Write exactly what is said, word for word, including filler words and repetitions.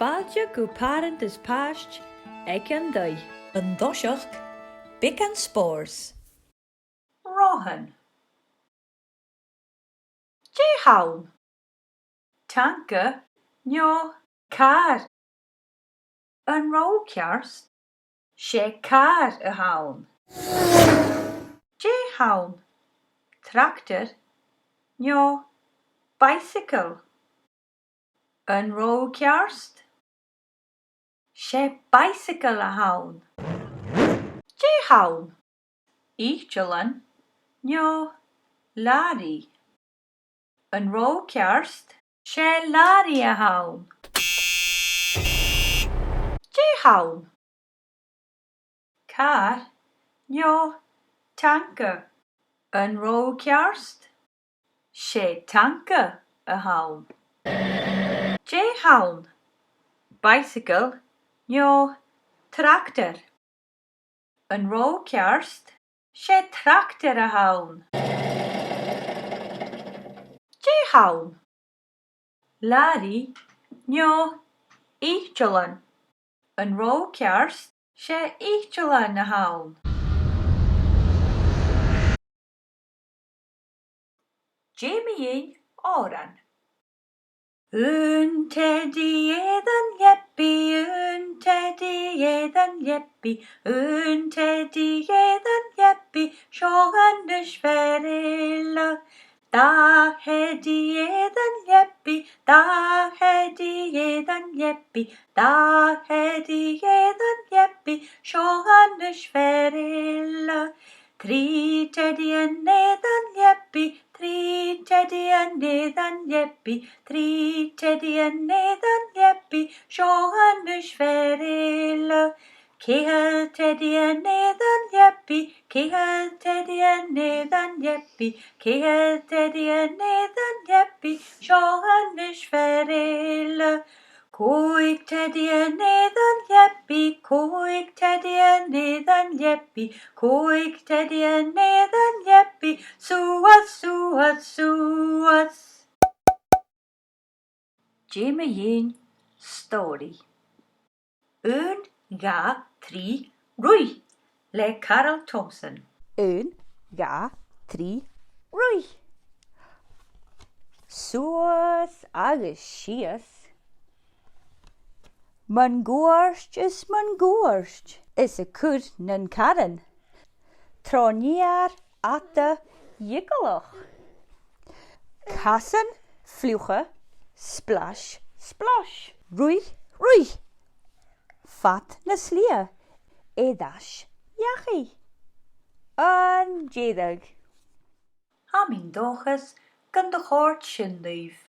Fàilte gu Pàrant is Pàiste aig an taigh. An toiseach, beagan spòrs. Rothan. Dè th' ann? Tanca no càr? An robh thu ceart? 'S e càr a th' ann. Dè th' ann? Tractar no bicycle? An robh thu ceart? 'S e bicycle a th' ann. Dè th' ann? Itealan no làraidh? An robh thu ceart? 'S e làraidh a th' ann. Dè th' ann? Càr no tanca? An robh thu ceart? 'S e tanca a th' ann. Dè th' ann? Bicycle no tractar? An robh thu ceart? 'S e tractar a th' ann. Dè th' ann? Làraidh no itealan? An robh thu ceart? 'S e itealan a th' ann. Dèanamaid òran. Aon teadaidh air an leabaidh, aon teadaidh air an leabaidh, aon teadaidh air an leabaidh, seo a-nis fear eile. Dà theadaidh air an leabaidh, dà theadaidh air an leabaidh, dà theadaidh air an leabaidh, seo a-nis fear eile. Trì teadaidhean air an leabaidh, trì teadaidhean air an leabaidh, trì teadaidhean air an leabaidh, seo a-nis fear eile. Ceithir teadaidhean air an leabaidh, ceithir teadaidhean air an leabaidh, ceithir teadaidhean air an leabaidh, seo a-nis fear eile. Còig teadaidhean air an leabaidh, còig teadaidhean air an leabaidh, còig teadaidhean air an leabaidh, suas, suas, suas. Dèanamaid stòiridh. Aon, dhà, trì, ruith, le Carol Thompson. Aon, dhà, trì, ruith. Suas agus sìos. Mun cuairt is mun cuairt, is a' cur nan caran. Tron fheur fhada eagalach. Casan fliucha, splash, splosh. Ruith, ruith. Fad na slighe, air ais dhachaigh. An deireadh. Tha mi an dòchas gun do chòrd sin ribh.